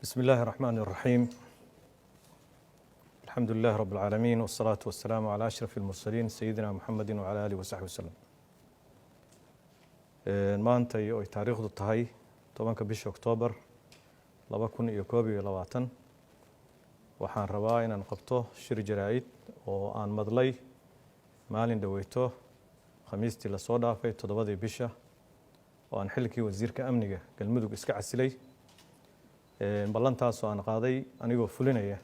بسم الله الرحمن الرحيم، الحمد لله رب العالمين، والصلاة والسلام على أشرف المرسلين، سيدنا محمد وعلى آله وصحبه وسلم. Maanta oo ay taariikhdu tahay 10-ka bisha Oktoobar 2021, waxaan rabaa inaan qabto shir jaraa'id oo aan madlay maalin dhoweyto, Khamiistii lasoo dhaafay, 7-dii bisha, oo aan xilkii wasiirka amniga Galmudug iska casilay. Ballantaasoo aan qaaday anigoo fulinaya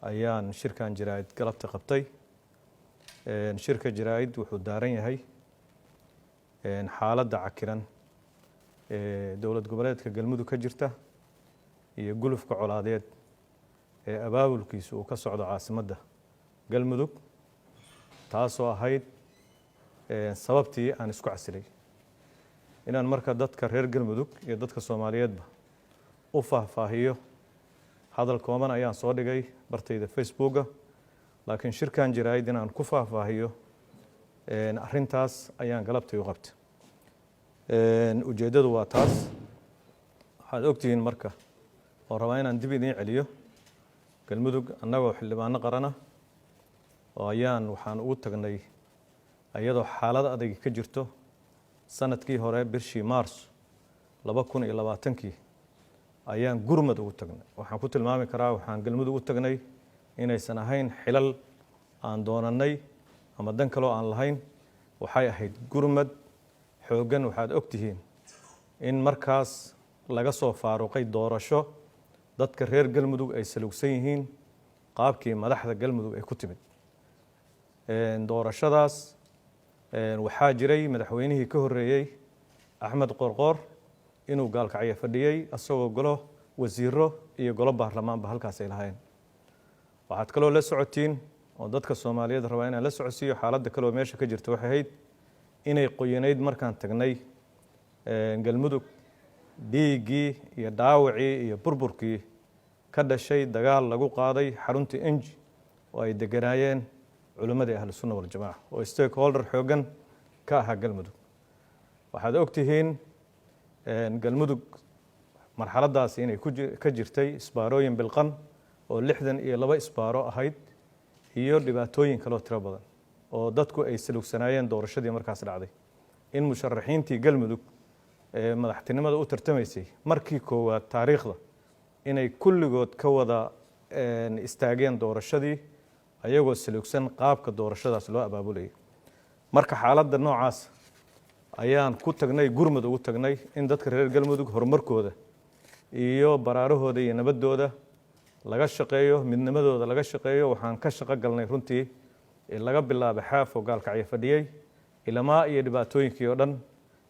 ayaan shirkan jaraa'id galabta qabtay. Shirka jaraa'id wuxuu daaran yahay xaaladda cakiran ee dowlad goboleedka Galmudug ka jirta iyo gulufka colaadeed ee abaabulkiisu uu ka socdo caasimadda Galmudug, taasoo ahayd sababtii aan isku casilay. Inaan marka dadka reer Galmudug iyo dadka Soomaaliyeedba u faahfaahiyo, hadal kooban ayaan soo dhigay bartayda Facebooka, laakiin shirkan jaraa'id inaan ku faahfaahiyo arrintaas ayaan galabtay u qabtay. Ujeeddadu waa taas. Waxaad ogtihiin marka oo rabaa inaan dib idiin celiyo, Galmudug annagoo xildhibaano qarana oo ayaan waxaan ugu tagnay iyadoo xaalad adag ka jirto. Sanadkii hore, bishii Maars 2020-kii, ayaan gurmad ugu tagnay. Waxaan ku tilmaami karaa waxaan Galmudug u tagnay inaysan ahayn xilal aan doonannay ama dan kaloo aan lahayn. Waxay ahayd gurmad xooggan. Waxaad og tihiin in markaas laga soo faaruqay doorasho dadka reer Galmudug ay salugsan yihiin qaabkii madaxda Galmudug ay ku timid doorashadaas. Waxaa jiray madaxweynihii ka horreeyey, Axmed Qorqoor, inuu Gaalkacyo fadhiyey asagoo golo wasiiro iyo golo baarlamaanba halkaas ay lahaayeen. Waxaad kaloo la socotiin oo dadka Soomaaliyeed rabaa inaan la socodsiiyo, xaaladda kaleoo meesha ka jirta waxay ahayd inay qoyanayd markaan tagnay Galmudug dhiiggii iyo dhaawacii iyo burburkii ka dhashay dagaal lagu qaaday xaruntii Enji oo ay deganaayeen culimmadii Ahlu Sunna Waljamaca oo stakeholder xooggan ka ahaa Galmudug. Waxaad og tihiin Galmudug marxaladdaasi inay ka jirtay isbaarooyin bilqan oo 62 isbaaro ahayd iyo dhibaatooyin kaloo tiro badan oo dadku ay salugsanaayeen doorashadii markaas dhacday, in musharaxiintii Galmudug ee madaxtinimada u tartamaysay markii koowaad taariikhda inay kulligood ka wada istaageen doorashadii, ayagoo salugsan qaabka doorashadaas loo abaabulayay. Marka xaaladda noocaas ayaan ku tagnay, gurmud ugu tagnay in dadka reer Galmudug horumarkooda iyo baraarahooda iyo nabaddooda laga shaqeeyo, midnimadooda laga shaqeeyo. Waxaan ka shaqo galnay runtii laga bilaabay Xaaf oo Gaalkacyo fadhiyey ilamaa iyo dhibaatooyinkii oo dhan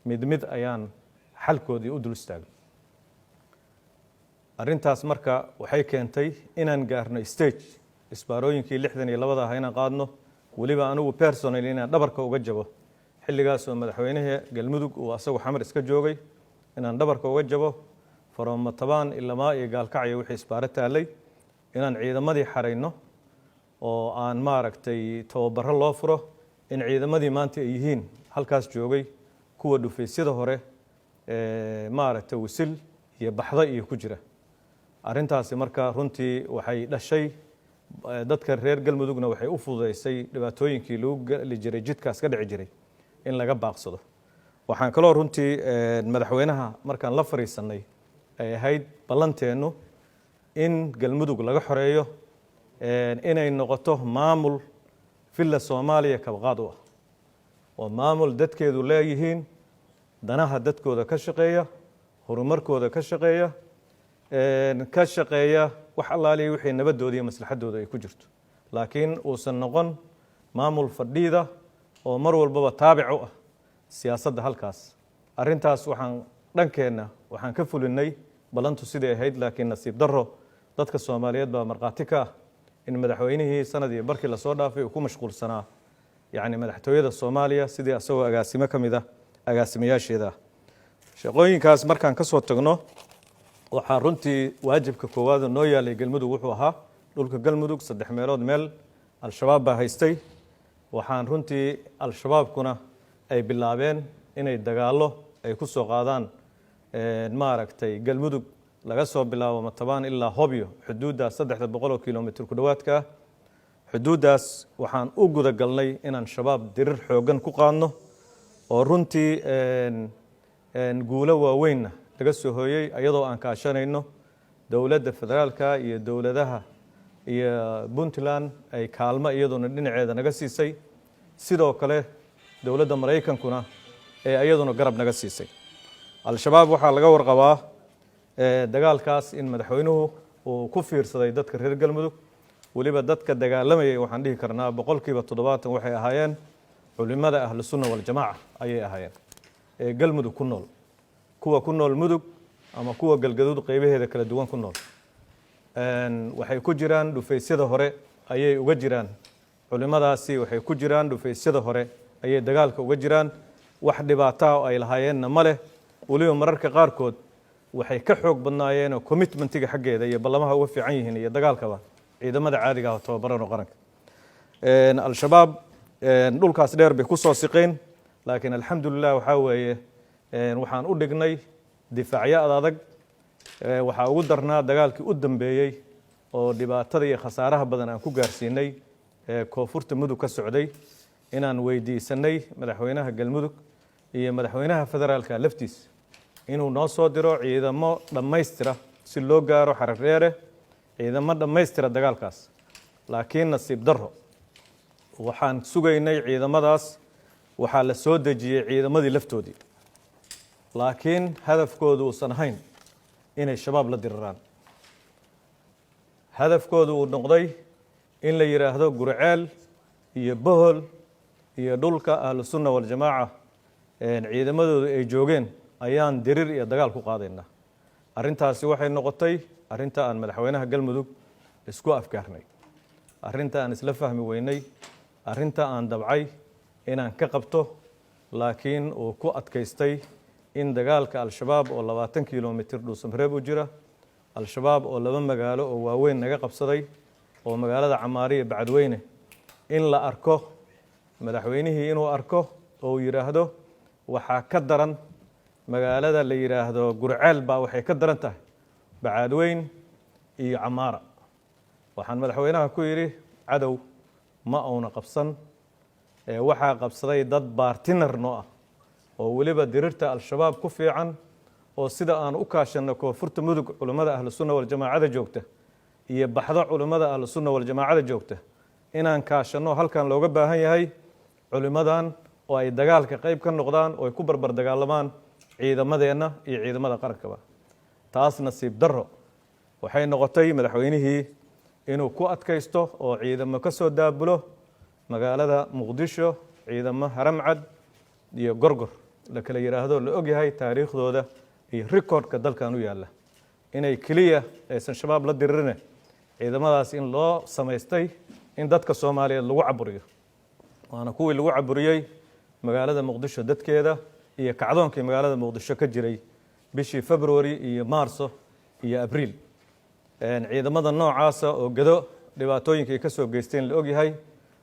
mid mid ayaan xalkoodii u dul istaagnay. Arrintaas marka waxay keentay inaan gaarno stage isbaarooyinkii 62-da ah inaan qaadno, weliba anigu personal inaan dhabarka uga jabo, xilligaasoo madaxweynaha Galmudug uu asagu Xamar iska joogay, inaan dhabarka uga jabo from Matabaan ilamaa iyo Gaalkacyo wixii isbaaro taallay, inaan ciidamadii xarayno oo aan maaragtay tababaro loo furo, in ciidamadii maanta ay yihiin halkaas joogay kuwa dhufaysyada hore maaragtay Wisil iyo Baxda iyo ku jira. Arrintaasi marka runtii waxay dhashay, dadka reer Galmudugna waxay u fududaysay dhibaatooyinkii lagu gali jiray jidkaas ka dhici jiray in laga baaqsado. Waxaan kaloo runtii madaxweynaha markaan la fariisanay ay ahayd ballanteennu in Galmudug laga xoreeyo, inay noqoto maamul Villa Soomaaliya kabqaad u ah oo maamul dadkeedu leeyihiin, danaha dadkooda ka shaqeeya, horumarkooda ka shaqeeya, ka shaqeeya wax allaaliya wixii nabaddooda iyo maslaxaddooda ay ku jirto, laakiin uusan noqon maamul fadhiida oo mar walbaba taabic u ah siyaasadda halkaas. Arrintaas waxaan dhankeenna waxaan ka fulinay ballantu siday ahayd, laakiin nasiib darro dadka Soomaaliyeed baa markhaati ka ah in madaxweynihii sanad iyo barkii lasoo dhaafay uu ku mashquulsanaa yacni madaxtooyada Soomaaliya, sidii asagoo agaasimo ka mid ah agaasimayaasheeda ah. Shaqooyinkaas markaan ka soo tagno, waxaa runtii waajibka koowaad oo noo yaalay Galmudug wuxuu ahaa dhulka Galmudug saddex meelood meel Al-Shabaab baa haystay. Waxaan runtii Al-Shabaabkuna ay bilaabeen inay dagaallo ay ku soo qaadaan maaragtay Galmudug. Laga soo bilaabo Matabaan ilaa Hobyo, xuduuddaas 300 kilomitr ku dhowaadka ah, xuduuddaas waxaan u guda galnay inaan Shabaab dirir xooggan ku qaadno, oo runtii guulo waaweynna laga soo hooyey, iyadoo aan kaashanayno dowladda federaalka iyo dowladaha iyo Puntland ay kaalmo iyaduna dhinaceeda naga siisay, sidoo kale dowladda Maraykankuna ee iyaduna garab naga siisay. Al-Shabaab waxaa laga warqabaa dagaalkaas in madaxweynuhu uu ku fiirsaday dadka reer Galmudug. Weliba dadka dagaalamayay waxaan dhihi karnaa 70% waxay ahaayeen culimada Ahlusunna Waljamaaca ayay ahaayeen ee Galmudug ku nool, kuwa ku nool Mudug ama kuwa Galgaduud qeybaheeda kala duwan ku nool. Waxay ku jiraan dhufaysyada hore ayay uga jiraan. Culimadaasi waxay ku jiraan dhufaysyada hore ayay dagaalka uga jiraan. Wax dhibaataa oo ay lahaayeenna ma leh. Weliba mararka qaarkood waxay ka xoog badnaayeen oo commitmentiga xaggeeda iyo ballamaha uga fiican yihiin iyo dagaalkaba ciidamada caadiga ah oo tababaran oo qaranka. Al-Shabaab dhulkaas dheer bay ku soo siqeen, laakiin alxamdulilah waxaa weeye waxaan u dhignay difaacyo ad adag. Waxaa ugu darnaa dagaalkii u dambeeyey oo dhibaatada iyo khasaaraha badan aan ku gaarsiinay ee koonfurta Mudug ka socday, inaan weydiisanay madaxweynaha Galmudug iyo madaxweynaha federaalka laftiis inuu noo soo diro ciidamo dhammaystira si loo gaaro Xarardheere, ciidamo dhammaystira dagaalkaas. Laakiin nasiib darro, waxaan sugaynay ciidamadaas, waxaa la soo dejiyey ciidamadii laftoodii, laakiin hadafkoodu uusan ahayn inay Shabaab la diriraan. Hadafkoodu uu noqday in la yidhaahdo Gurceel iyo Bohol iyo dhulka Ahlusunna Waljamaaca ciidamadoodu ay joogeen ayaan dirir iyo dagaal ku qaadaynaa. Arrintaasi waxay noqotay arrinta aan madaxweynaha Galmudug isku afgaarnay, arrinta aan isla fahmi weynay, arrinta aan dabcay inaan ka qabto, laakiin uu ku adkaystay in dagaalka Al-Shabaab oo 20 kilomitir Dhuusamareeb u jira, Al-Shabaab oo laba magaalo oo waaweyn naga qabsaday oo magaalada Camaari iyo Bacadweyne, in la arko madaxweynihii inuu arko oo uu yidhaahdo waxaa ka daran magaalada la yidhaahdo Gurceel baa waxay ka daran tahay Bacaadweyn iyo Camaara. Waxaan madaxweynaha ku yidhi cadow ma uuna qabsan, waxaa qabsaday dad partner noo ah oo weliba dirirta Al-Shabaab ku fiican, oo sida aan u kaashanno koonfurta Mudug culimmada Ahlusunna Waljamaacada joogta iyo baxdo culimmada Ahlusunna Waljamaacada joogta inaan kaashanno. Halkan looga baahan yahay culimmadan oo ay dagaalka qayb ka noqdaan oo ay ku barbar dagaalamaan ciidamadeenna iyo ciidamada qarankaba. Taas nasiib darro waxay noqotay madaxweynihii inuu ku adkaysto oo ciidamo ka soo daabulo magaalada Muqdisho, ciidamo Haramcad iyo Gorgor la kala yidhaahdo, la ogyahay taariikhdooda iyo recordka dalkan u yaalla, inay keliya aysan Shabaab la diririne, ciidamadaas in loo samaystay in dadka Soomaaliyeed lagu caburiyo, waana kuwii lagu caburiyey magaalada Muqdisho dadkeeda iyo kacdoonkii magaalada Muqdisho ka jiray bishii February iyo Maarso iyo Abriil. Ciidamada noocaasa oo Gado dhibaatooyinkay ka soo geysteen la ogyahay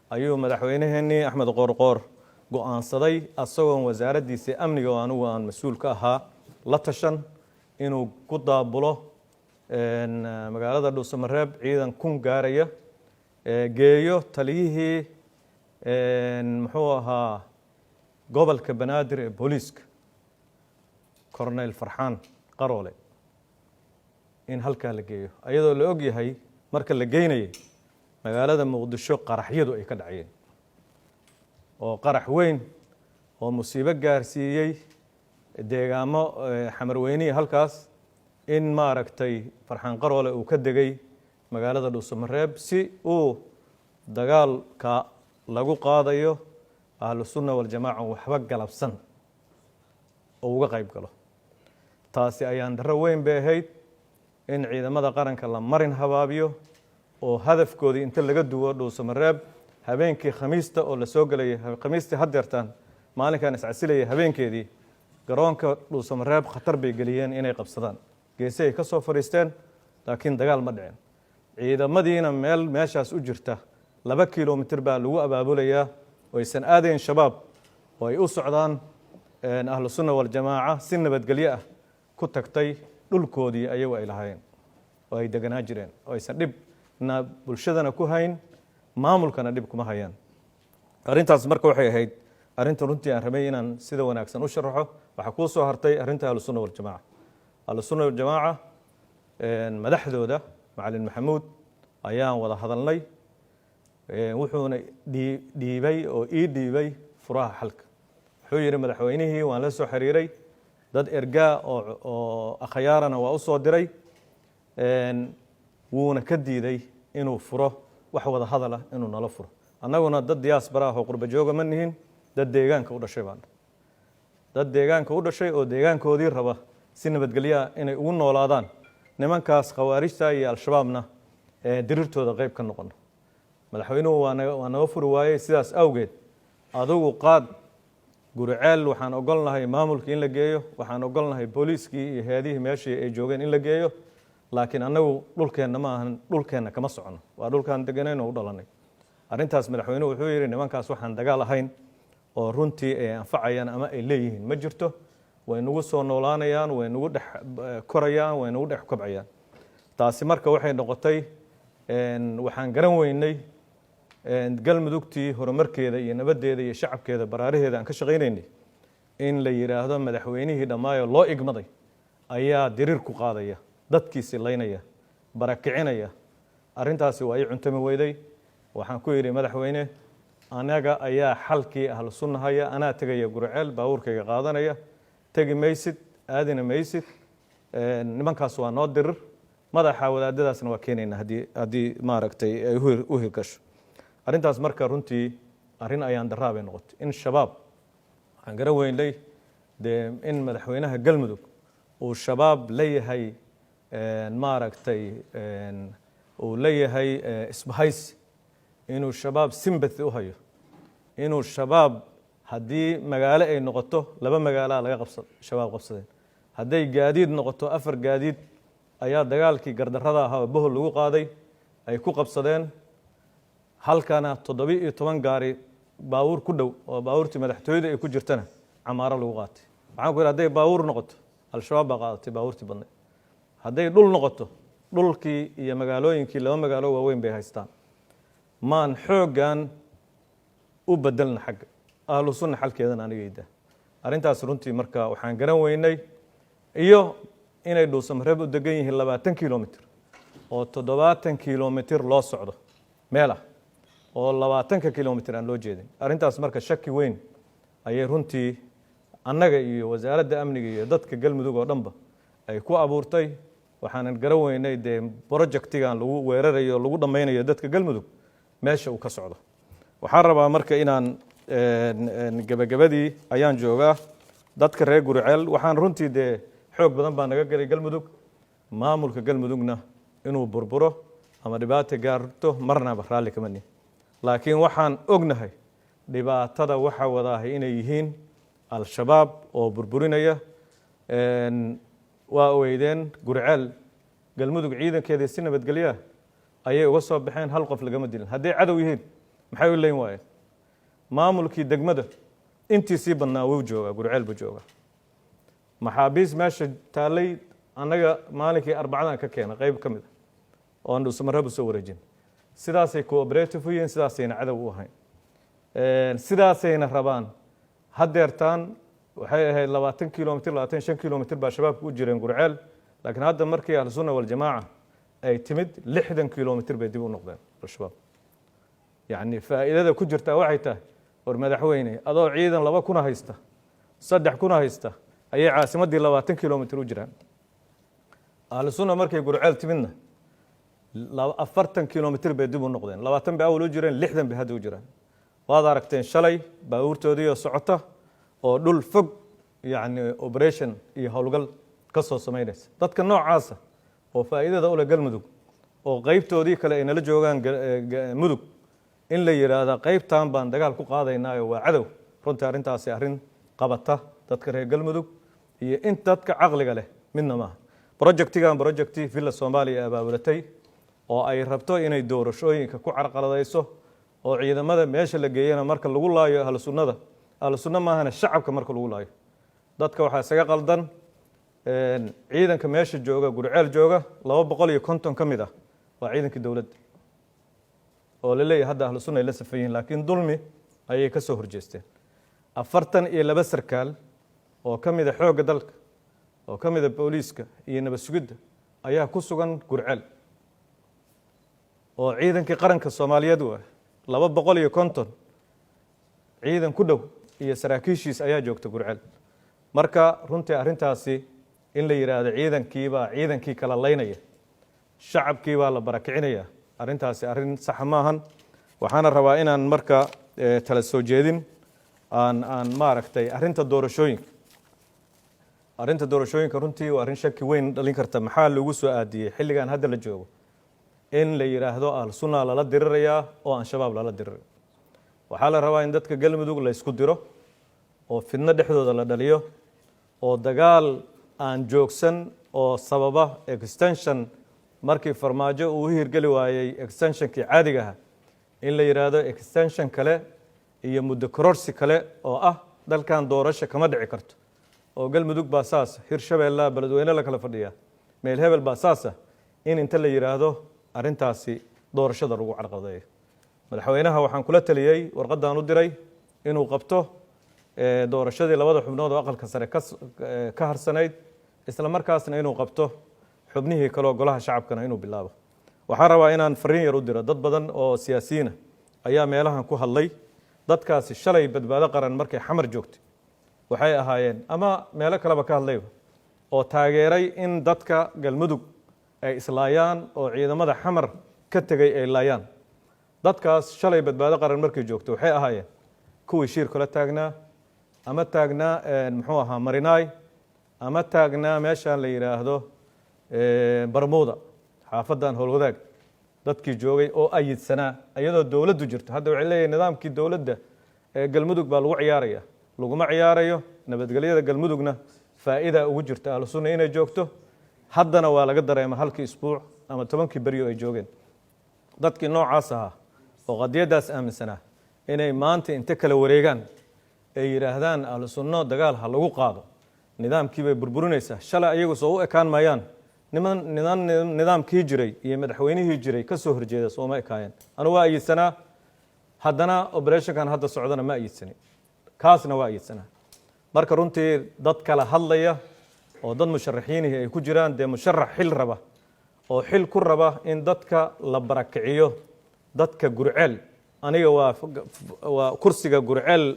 ayuu madaxweyneheenii Axmed Qoorqoor go-aansaday, asagoon wasaaraddiisii amniga oo anigu aan mas-uul ka ahaa la tashan, inuu ku daabulo magaalada Dhuusamareeb ciidan 1000 gaaraya, geeyo taliyihii muxuu ahaa gobolka Banaadir ee booliiska, Corneyl Farxaan Qaroole, in halkaa la geeyo, ayadoo la og yahay marka la geynayay magaalada Muqdisho qaraxyadu ay ka dhacayeen, oo qarax weyn oo musiibo gaarsiiyey deegaamo Xamarweynihi halkaas, in maaragtay Farxaan Qaroole uu ka degay magaalada Dhuusamareeb si uu dagaalka lagu qaadayo Ahlu Sunna Waljamaaca waxba galabsan oo uga qayb galo. Taasi ayaan darro weyn bay ahayd in ciidamada qaranka la marin habaabiyo oo hadafkoodii inta laga duwo Dhuusamareeb habeenkii Khamiista oo la soo gelayay, Khamiistii haddeertaan maalinkan iscasilayay habeenkeedii, garoonka Dhuusamareeb khatar bay geliyeen inay qabsadaan, geesi ay ka soo fadhiisteen, laakiin dagaal ma dhicin. Ciidamadiina meel meeshaas u jirta 2 kilomitir baa lagu abaabulayaa oo aysan aadayn Shabaab oo ay u socdaan Ahlu Sunna Waljamaaca si nabadgelyo ah ku tagtay. Dhulkoodii ayagu ay lahaayeen oo ay deganaa jireen oo aysan dhibna bulshadana ku hayn, maamulkana dhib kuma hayaan. Arrintaas marka waxay ahayd arrinta runtii aan rabay inaan sida wanaagsan u sharaxo. Waxaa kuu soo hartay arrinta Ahlusunna Waljamaaca. Ahlusunna Waljamaaca madaxdooda Macalin Maxamuud ayaan wada hadalnay, wuxuuna dhiibay oo ii dhiibay furaha xalka. Wuxuu yidhi, "Madaxweynihii waan la soo xiriiray, dad ergaa oo akhyaarana waa u soo diray, wuuna ka diiday inuu furo wax wada hadalah, inuu nala furo. Annaguna dad diaspora ah oo qurba jooga ma nihin, dad deegaanka u dhashay baan, dad deegaanka u dhashay oo deegaankoodii raba si nabadgelyaa inay ugu noolaadaan, nimankaas khawaarijta iyo Al-Shabaabna dirirtooda qayb ka noqono. Madaxweynuhu waa naga furi waayey. Sidaas awgeed adigu qaad Guriceel. Waxaan ogolnahay maamulkii in la geeyo, waxaan ogolnahay booliiskii iyo hay-adihii meeshii ay joogeen in la geeyo, laakiin annagu dhulkeenna ma ahan, dhulkeenna kama socono, waa dhulkaan deganayn oo u dhalanay." Arrintaas madaxweynuhu wuxuu yidhi, "Nimankaas waxaan dagaal ahayn oo runtii ay anfacayaan ama ay leeyihiin ma jirto. Way nagu soo noolaanayaan, way nagu dhex korayaan, way nagu dhex kobcayaan." Taasi marka waxay noqotay, waxaan garan weynay Galmudugtii horumarkeeda iyo nabaddeeda iyo shacabkeeda baraaraheeda aan ka shaqaynaynay in la yidhaahdo madaxweynihii dhammaayo loo igmaday ayaa diriir ku qaadaya, dadkiisi laynaya, barakicinaya. Arrintaasi waa ii cuntami weyday. Waxaan ku yidhi, "Madaxweyne, anaga ayaa xalkii Ahlu Sunna haya. Anaa tegaya Guriceel, baabuurkayga qaadanaya." "Tegi maysid, aadina maysid. Nimankaas waa noo dirir, madaxa wadaadadaasna waa keenaynaa haddii maaragtay ay u hirgasho arrintaas." Marka runtii arrin ayaan daraa bay noqotay in Shabaab, waxaan garan weynay dee in madaxweynaha Galmudug uu Shabaab leeyahay, maaragtay, uu leeyahay isbahaysi, inuu Shabaab sympathy u hayo, inuu Shabaab haddii magaalo ay noqoto laba magaaloa laga qabsa Shabaab qabsadeen, hadday gaadiid noqoto afar gaadiid ayaa dagaalkii gardarrada ahaa oo Bohol lagu qaaday ay ku qabsadeen, halkana 17 gaari baabuur ku dhow oo baabuurtii madaxtooyada ay ku jirtana Camaaro lagu qaatay. Waxaan ku yidhi, hadday baabuur noqoto Al-Shabaab baa qaadatay baabuurtii badnayd, hadday dhul noqoto dhulkii iyo magaalooyinkii laba magaalo waaweyn bay haystaan. Maan xooggan u bedelna xagga Ahlu Sunna xalkeedana anigayda. Arrintaas runtii marka waxaan garan weynay iyo inay Dhuusamareeb u degan yihiin 20 kilomitr oo 70 kilomitr loo socdo meel ah oo 20-ka kilomitr aan loo jeedin. Arrintaas marka shaki weyn ayay runtii annaga iyo Wasaaradda Amniga iyo dadka Galmudug oo dhanba ay ku abuurtay. Waxaanan garan weynay dee projectigan lagu weerarayo, lagu dhammaynayo dadka Galmudug meesha uu ka socdo. Waxaan rabaa marka inaan gebagabadii ayaan joogaa. Dadka reer Guriceel waxaan runtii dee xoog badan baa naga galay Galmudug. Maamulka Galmudugna inuu burburo ama dhibaata gaarto marnaba raalli kama nihin, laakiin waxaan ognahay dhibaatada waxa wadaahay inay yihiin Al-Shabaab oo burburinaya. Waa ogeydeen Guriceel Galmudug ciidankeedii si nabadgelyaah ayay uga soo baxeen, hal qof lagama dilin. Hadday cadow yihiin maxay u leyn waayeen? Maamulkii degmada intii sii badnaa wuu joogaa, Guriceel buu joogaa. Maxaabiis meesha taallay annaga maalinkii Arbacadan ka keena qayb ka mid a oo aan Dhuusamareeb u soo wareejin. Sidaasay cooperative u yihiin, sidaasayna cadow u ahayn, sidaasayna rabaan. Haddeertaan waxay ahayd 20 kilomitr, 25 kilomitr baa Shabaabka u jireen Gurceel, laakiin hadda markii Ahlusunna Waljamaaca ay timid 60 kilomitr bay dib u noqdeen Al-Shabaab. Yacni faa'iidada ku jirtaa waxay tahay, war madaxweyne, adoo ciidan 2000 haysta, 3000 haysta, ayay caasimaddii 20 kilomitr u jiraan. Ahlusunna markay Gurceel timidna 40 kilomitr bay dib u noqdeen. 20 bay awal u jireen, 60 bay hadda u jiraan. Waad aragteen shalay baabuurtoodii oo socota oo dhul fog, yacni operation iyo howlgal ka soo samaynaysa. Dadka noocaasa oo faa'iidada ule Galmudug oo qaybtoodii kale ay nala joogaan Mudug, in la yidhaahda qaybtan baan dagaal ku qaadaynaayo, waa cadow, runtii arrintaasi arrin qabata dadka reer Galmudug iyo in dadka caqliga leh midna maaha. Projectigan projecti Villa Soomaaliya abaabulatay oo ay rabto inay doorashooyinka ku carqaladayso, oo ciidamada meesha la geeyana marka lagu laayo Ahlu Sunnada, Ahlu Sunna maahana, shacabka marka lagu laayo, dadka waxaa isaga qaldan. Ciidanka meesha jooga, Gurceel jooga, 250 ka mid ah waa ciidankii dowladda oo la leeyahay hadda Ahlu Sunna ay la safan yihiin, laakiin dulmi ayay ka soo horjeesteen. 42 sarkaal oo ka mida xoogga dalka, oo ka mida booliiska iyo nabad sugidda ayaa ku sugan Gurceel, oo ciidankii qaranka Soomaaliyeed waa 250 ciidan ku dhow iyo saraakiishiis ayaa joogta Gurceel. Marka runtii arrintaasi in la yidhaahdo ciidankiibaa ciidankii kala laynaya, shacabkii baa la barakicinaya, arrintaasi arrin saxa maahan. Waxaana rabaa inaan marka tala soo jeedin aan maaragtay arrinta doorashooyinka. Arrinta doorashooyinka runtii waa arrin shaki weyn dhalin karta. Maxaa lagu soo aadiyey xilligan hadda la joogo in la yidhaahdo Ahlu Sunna lala dirirayaa oo aan Shabaab lala dirirayo? Waxaa la rabaa in dadka Galmudug la ysku diro oo fidno dhexdooda la dhaliyo oo dagaal aan joogsan oo sababa extension. Markii Farmaajo uu u hirgeli waayey extensionkii caadiga aha, in la yidhaahdo extension kale iyo muddo kororsi kale oo ah dalkan doorasho kama dhici karto, oo Galmudug baa saas, Hirshabeellaa Beledweyne la kala fadhiyaa, meel hebel baa saasa, in inta la yidhaahdo arrintaasi doorashada lagu carqadeeyo. Madaxweynaha waxaan kula taliyey, warqaddaan u diray, inuu qabto doorashadii labada xubnood oo Aqalka Sare ka harsanayd, isla markaasna inuu qabto xubnihii kaleoo Golaha Shacabkana inuu bilaabo. Waxaan rabaa inaan fariin yar u diro dad badan oo siyaasiyiina ayaa meelahan ku hadlay. Dadkaasi shalay Badbaado Qaran markay Xamar joogtay waxay ahaayeen, ama meelo kaleba ka hadlayba, oo taageeray in dadka Galmudug ay islaayaan oo ciidamada Xamar ka tegey ay laayaan. Dadkaas shalay Badbaado Qaran markay joogto waxay ahaayeen kuwii shiir kula taagnaa ama taagnaa, muxuu ahaa, Marinaay, ama taagnaa meeshaan la yidhaahdo Barmuuda, xaafaddan Howlwadaag, dadkii joogay oo ayidsanaa iyadoo dowladdu jirto. Hadda waxay leeyihin nidaamkii dowladda ee Galmudug baa lagu ciyaaraya. Laguma ciyaarayo. Nabadgelyada Galmudugna faa'iida ugu jirta Ahlu Sunna inay joogto. Haddana waa laga dareema halkii isbuuc ama 10kii beryo ay joogeen. Dadkii noocaas ahaa oo qadiyaddaas aaminsanaa inay maanta inta kala wareegaan ay yidhaahdaan Ahlu Sunno dagaal ha lagu qaado, nidaamkii bay burburinaysaa, shalay ayagu soo u ekaan maayaan niman nidaam nidaamkii jiray iyo madaxweynihii jiray ka soo horjeeda? Sooma ekaayeen? Anu waa ayidsanaa. Haddana operationkan hadda socdana ma ayidsanin, kaasna waa ayidsanaa. Marka runtii dad kala hadlaya oo dad musharaxiinihii ay ku jiraan, dee musharax xil raba oo xil ku raba in dadka la barakiciyo, dadka Gurceel, aniga waa kursiga Gurceel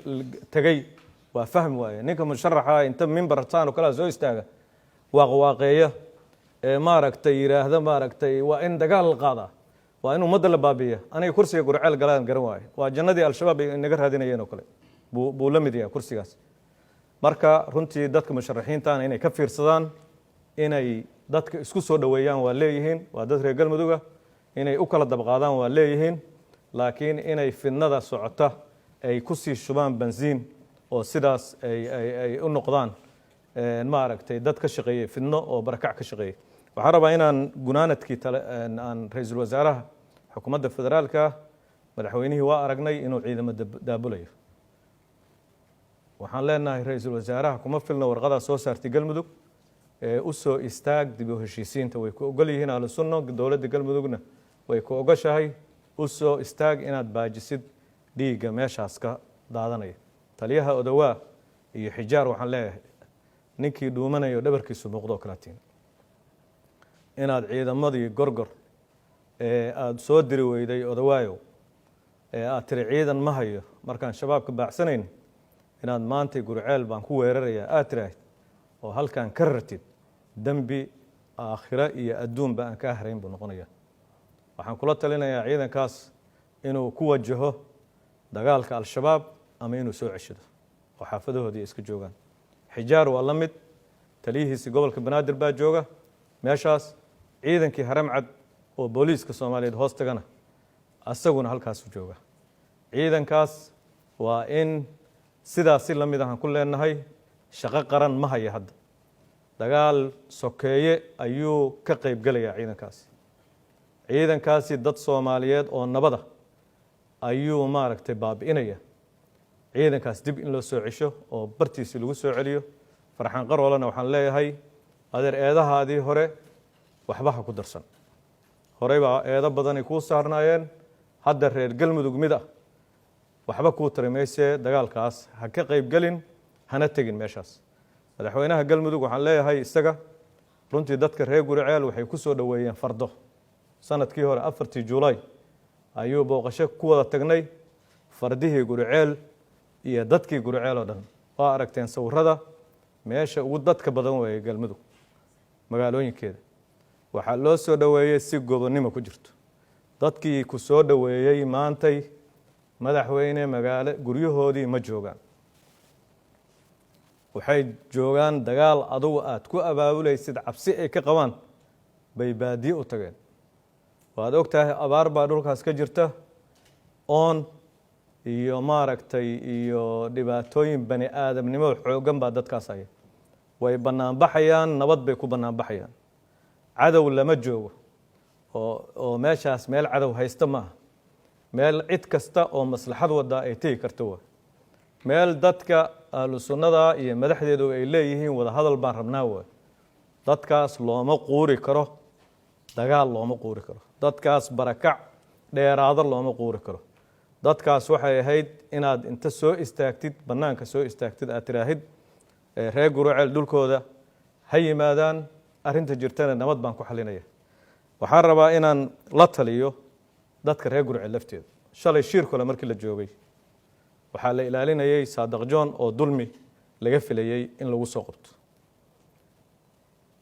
tegey waa fahmi waaye. Ninka musharaxa inta mimbar saan oo kalea soo istaaga, waaqwaaqeeya, ee maaragtay yidhaahda, maaragtay, waa in dagaal la qaadaa, waa in ummadda la baabiiya, aniga kursiga Gurceel galaan garan waaye. Waa jannadii Al-Shabaab ay inaga raadinayeen oo kale buu la mid yahay kursigaas. Marka runtii dadka musharaxiintana inay ka fiirsadaan, inay dadka isku soo dhoweeyaan waa leeyihiin, waa dad reer Galmuduga, inay u kala dabqaadaan waa leeyihiin, laakiin inay fidnada socota ay ku sii shubaan bensiin oo sidaas ay u noqdaan, maaragtay, dad ka shaqeeyey fidno oo barakac ka shaqeeyey. Waxaan rabaa inaan gunaanadkii tale aan ra-iisul wasaaraha xukuumadda federaalka. Madaxweynihii waa aragnay inuu ciidamo daabulayo. Waxaan leenahay ra-iisul wasaaraha kuma filna warqadaa soo saartay Galmudug ee u soo istaag dib u heshiisiinta. Way ku ogol yihiin Ahlu Sunno, dowladda Galmudugna way ku ogoshahay. U soo istaag inaad baajisid dhiigga meeshaas ka daadanaya. Taliyaha Odowaa iyo Xijaar waxaan leeyahay, ninkii dhuumanayo dhabarkiisu muuqdo kalaatiin, inaad ciidamadii Gorgor ee aada soo diri weyday, Odawaayow, ee aad tiri ciidan ma hayo markaan Shabaabka baacsanayn, inaad maantay Gurceel baan ku weerarayaa aad tiraahid oo halkaan ka rartid, dembi aakhiro iyo adduunba aan kaa harayn buu noqonaya. Waxaan kula talinayaa ciidankaas inuu ku wajaho dagaalka Al-Shabaab ama inuu soo ceshado oo xaafadahoodii iska joogaan. Xijaar waa la mid. Taliyihiisi gobolka Banaadir baa jooga meeshaas. Ciidankii Haramcad oo booliiska Soomaaliyeed hoos tagana asaguna halkaasu jooga. Ciidankaas waa in sidaasi la mid ahaan ku leenahay, shaqo qaran ma haya hadda, dagaal sokeeye ayuu ka qayb gelayaa ciidankaasi. Ciidankaasi dad Soomaaliyeed oo nabada ayuu, maaragtay, baabi'inaya. Ciidankaas dib in loo soo cesho oo bartiisi lagu soo celiyo. Farxaan Qaroolena waxaan leeyahay, Adeer, eedahaadii hore waxba ha ku darsan. Horey baa eedo badanay kuu saarnaayeen. Hadda reer Galmudug mid ah waxba kuu tari maysee, dagaalkaas ha ka qaybgelin, hana tegin meeshaas. Madaxweynaha Galmudug waxaan leeyahay, isaga runtii dadka reer Guriceel waxay ku soo dhoweeyeen fardo. Sanadkii hore 4-tii Juulaay ayuu booqasho ku wada tagnay. Fardihii Guriceel iyo dadkii Guriceel oo dhan waa aragteen sawirada. Meesha ugu dadka badan weeye Galmudug magaalooyinkeeda. Waxaa loo soo dhoweeyey si gobonnimo ku jirto. Dadkii ku soo dhoweeyey maantay, madaxweyne, magaalo guryahoodii ma joogaan, waxay joogaan dagaal adugu aada ku abaabulaysid. Cabsi ay ka qabaan bay baadiye u tageen. Waad og tahay, abaar baa dhulkaas ka jirta, oon iyo maaragtay iyo dhibaatooyin bani aadamnimo xooggan baa dadkaas haya. Way bannaanbaxayaan, nabad bay ku bannaanbaxayaan. Cadow lama joogo oo meeshaas meel cadow haysta maaha. Meel cid kasta oo maslaxad wadaa ay tegi karto waa meel dadka Ahlu Sunnada iyo madaxdeedu ay leeyihiin wada hadal baan rabnaa. Waay dadkaas looma quuri karo dagaal, looma quuri karo dadkaas barakac dheeraado, looma quuri karo dadkaas. Waxay ahayd inaad inta soo istaagtid, bannaanka soo istaagtid, aad tiraahid reer Guriceel dhulkooda ha yimaadaan, arrinta jirtana nabad baan ku xalinaya. Waxaan rabaa inaan la taliyo dadka reer Guriceel lafteeda. Shalay shiirkole markii la joogay waxaa la ilaalinayay Saadaq John oo dulmi laga filayey in lagu soo qabto.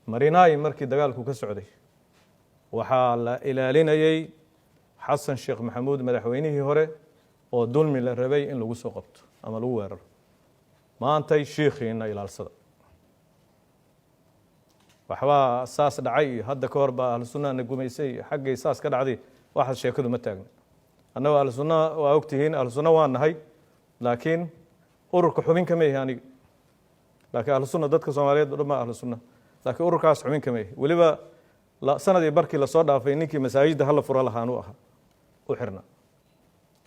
Marinaay markii dagaalku ka socday waxaa la ilaalinayey Xasan Sheekh Maxamuud, madaxweynihii hore, oo dulmi la rabay in lagu soo qabto ama lagu weeraro. Maantay shiikhiina ilaalsada. Waxbaa saas dhacay iyo hadda ka hor baa Ahlu Sunnaha na gumaysay iyo xaggay saas ka dhacday, waxaas sheekadu ma taagna. Annagoo Ahlu Sunna waa ogtihiin, Ahlu Sunna waa nahay, laakiin ururka xubin kama ihi aniga. Laakiin Ahlu Sunna dadka Soomaaliyeed o dhan baa Ahlu Sunna, laakiin ururkaas xubin kama ihi. Weliba sanadii barkii lasoo dhaafay ninkii masaajidda hala fura lahaan u ahaa u xirna.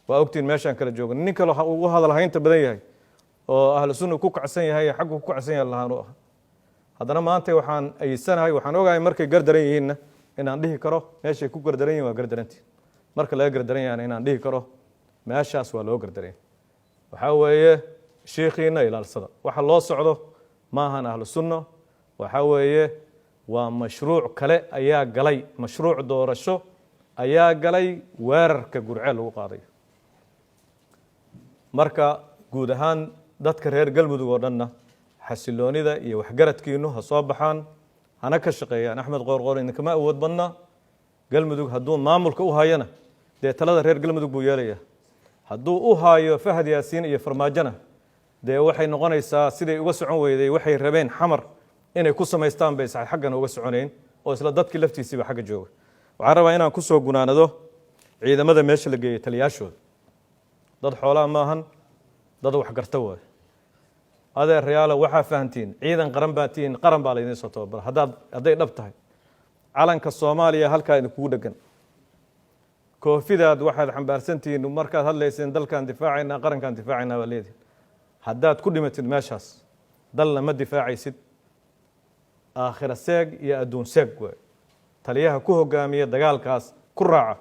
Waa ogtihiin meeshaan kala joogno. Nin kale ugu hadal haynta badan yahay oo Ahlu Sunna ku kacsan yahay, xaggu ku kacsan yahay lahaan u ahaa. Haddana maanta waxaan ayidsanahay, waxaan ogahay markay gardaran yihiinna inaan dhihi karo meeshay ku gardaran yihin waa gardarantii, marka laga gardaran yahana inaan dhihi karo meeshaas waa loo gardaran yahay. Waxaa weeye shiikhiina ilaalsada. Waxa loo socdo ma ahan Ahlu Sunna, waxaa weeye waa mashruuc kale ayaa galay, mashruuc doorasho ayaa galay weerarka Gurceel lagu qaadayo. Marka guud ahaan dadka reer Galmudug oo dhanna xasiloonida iyo waxgaradkiinu ha soo baxaan, hana ka shaqeeyaan. Axmed Qoorqoor idinkama awood badna Galmudug. Hadduu maamulka u hayana dee talada reer Galmudug buu yeelaya. Hadduu u haayo Fahad Yaasiin iyo Farmaajona, dee waxay noqonaysaa siday uga socon weyday waxay rabeen Xamar inay ku samaystaan bay xaggana uga soconayn oo isla dadkii laftiisiiba xagga jooga. Waxaan rabaa inaan ku soo gunaanado ciidamada meesha la geeyey taliyaashooda dad xoolaa maahan, dad waxgarta waay. Adeerayaalo, waxaa fahantiin ciidan qaran baa tihiin, qaran baa laydiin soo tababara. Hadday dhab tahay, calanka Soomaaliya halkaa idinkugu dhegan, koofidaad waxaad xambaarsantihiin markaad hadlayseen dalkaan difaacaynaa, qarankaan difaacaynaa baa leedihin. Haddaad ku dhimatid meeshaas, dalna ma difaacaysid, aakhira seeg iyo adduun seeg waay. Taliyaha ku hogaamiya dagaalkaas ku raaca.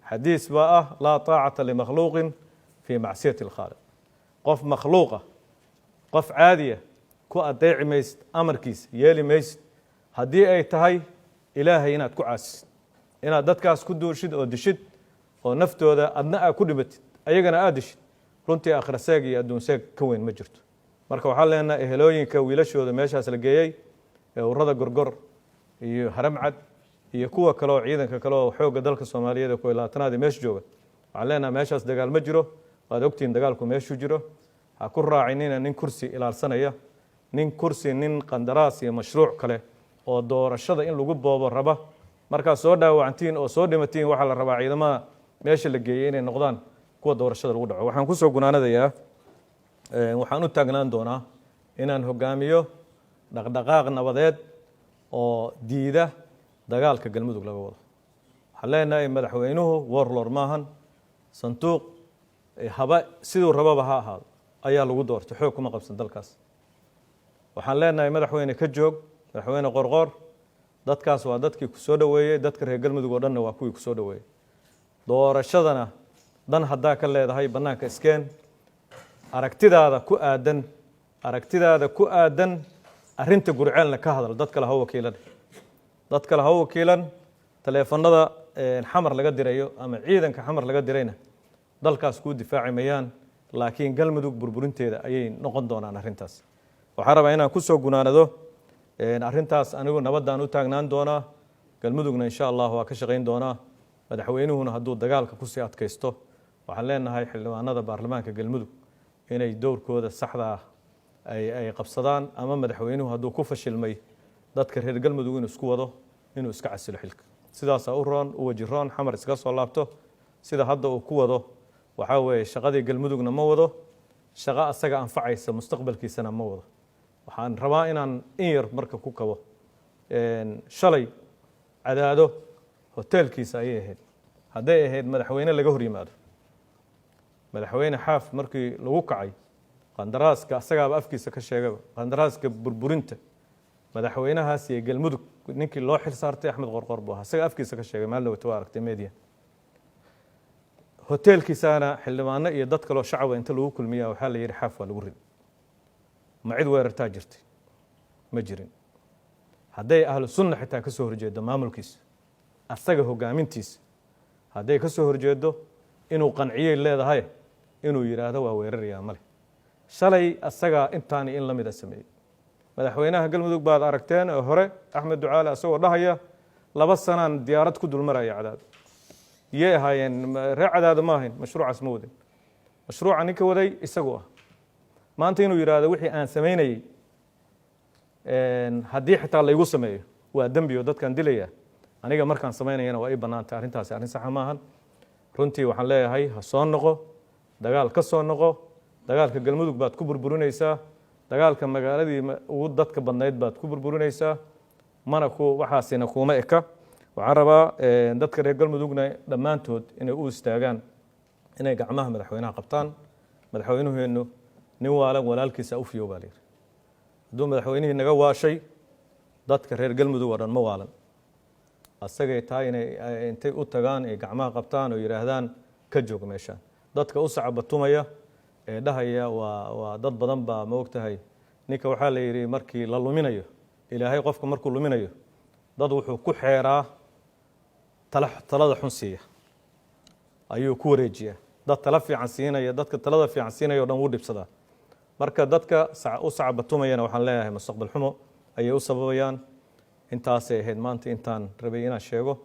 Xadiis baa ah: laa taacata limakhluuqin fii macsiyati alkhaaliq. Qof makhluuqa, qof caadiya ku adeeci maysid, amarkiisa yeeli maysid haddii ay tahay Ilaahay inaad ku caasisid, inaad dadkaas ku duushid oo dishid oo naftooda adna aad ku dhimatid, ayagana aad dishid. Runtii aakhira seeg iyo adduun seeg ka weyn ma jirto. Marka waxaan leenahay ehelooyinka wiilashooda meeshaas la geeyey ee ururada Gorgor iyo Haramcad iyo kuwa kale oo ciidanka kale oo xoogga dalka Soomaaliyeed ee 21aad meesha jooga, waxaan leenahay meeshaas dagaal ma jiro. Waad ogtihiin dagaalku meeshuu jiro. Ha ku raacinina nin kursi ilaalsanaya, nin kursi, nin qandaraas iyo mashruuc kale oo doorashada in lagu boobo raba. Markaad soo dhaawacantiin oo soo dhimatiin, waxaa la rabaa ciidamada meesha la geeyey inay noqdaan kuwa doorashada lagu dhaco. Waxaan kusoo gunaanadayaa, waxaan u taagnaan doonaa inaan hogaamiyo dhaqdhaqaaq nabadeed oo diida dagaalka Galmudug laga wado. Waxaan leenahay madaxweynuhu warlord maahan. Sanduuq haba siduu rababa ha ahaado ayaa lagu doortay, xoog kuma qabsan dalkaas. Waxaan leenahay madaxweyne, ka joog. Madaxweyne Qorqoor, dadkaas waa dadkii ku soo dhoweeyey. Dadka reer Galmudug oo dhanna waa kuwii ku soo dhoweeyey. Doorashadana dan haddaa ka leedahay, bannaanka iskeen aragtidaada ku aadan, aragtidaada ku aadan arrinta Gurceelna ka hadal. Dad kale ha wakiilan, dad kale ha wakiilan. Taleefanada Xamar laga dirayo ama ciidanka Xamar laga dirayna dalkaas kuu difaaci mayaan, laakiin Galmudug burburinteeda ayay noqon doonaan arrintaas. Waxaan rabaa inaan kusoo gunaanado arrintaas. Anigu nabaddaan u taagnaan doonaa, Galmudugna insha Allah waa ka shaqayn doonaa. Madaxweynuhuna hadduu dagaalka kusii adkaysto, waxaan leenahay xildhibaanada baarlamaanka Galmudug inay dowrkooda saxda ah ay qabsadaan, ama madaxweynuhu hadduu ku fashilmay dadka reer Galmudug inuu isku wado, inuu iska casilo xilka. Sidaasaa u roon, u wajiroon, Xamar iskaga soo laabto. Sida hadda uu ku wado waxaa weeye shaqadii Galmudugna ma wado, shaqo asaga anfacaysa mustaqbalkiisana ma wado. Waxaan rabaa inaan in yar marka ku kabo. Shalay Cadaado hoteelkiisa ayay ahayd. Hadday ahayd madaxweyne laga hor yimaado, Madaxweyne Xaaf markii lagu kacay qandaraaska, asagaaba afkiisa ka sheegaba qandaraaska burburinta madaxweynahaas iyo Galmudug, ninkii loo xil saartay Axmed Qorqor buu ahaa. Asaga afkiisa ka sheegay maalin dhawata, waa aragtay media. Hoteelkiisaana xildhibaano iyo dad kaloo shacaba inta lagu kulmiya waxaa la yidhi Xaaf waa lagu riday. Ma cid weerartaa jirtay? Ma jirin. Hadday Ahlu Sunna xitaa ka soo horjeedo maamulkiisa, asaga hogaamintiisa hadday ka soo horjeedo, inuu qanciyay leedahay, inuu yidhaahdo waa weerarayaa male. Shalay asagaa intaani in la mida sameeyey. Madaxweynaha Galmudug baad aragteen oo hore, Axmed Ducaale, asagoo dhahaya 2 sanaan diyaarad ku dulmaraya Cadaado. Yay ahaayeen reer Cadaado? Ma ahayn. Mashruucaas ma wadin, mashruuca ninka waday isagu ah. Maanta inuu yidhaahdo wixii aan samaynayey haddii xitaa laygu sameeyo waa dembi oo dadkaan dilaya, aniga markaan samaynayana waa ii bannaantay, arrintaasi arrin saxa maahan. Runtii waxaan leeyahay ha soo noqo, dagaal ka soo noqo. Dagaalka Galmudug baad ku burburinaysaa, dagaalka magaaladii ugu dadka badnayd baad ku burburinaysaa, mana ku waxaasina kuuma eka. Waxaan rabaa dadka reer Galmudugna dhammaantood inay u istaagaan inay gacmaha madaxweynaha qabtaan. Madaxweynuheennu nin waalan walaalkiisa u fiyow baa la yidhi. Hadduu madaxweynihii naga waashay, dadka reer Galmudug oo dhan ma waalan. Asagay tahay inay intay u tagaan ay gacmaha qabtaan oo yidhaahdaan ka joog meeshaan. Dadka u sacabatumaya ee dhahaya waa dad badan baa ma ogtahay. Ninka waxaa la yidhi markii la luminayo, Ilaahay qofka markuu luminayo dad wuxuu ku xeeraa tala, talada xun siiya ayuu ku wareejiyaa. Dad tala fiican siinaya, dadka talada fiican siinaya o dhan wuu dhibsadaa. Marka dadka u sacabatumayana waxaan leeyahay mustaqbal xumo ayay u sababayaan. Intaasay ahayd maanta intaan rabay inaan sheego.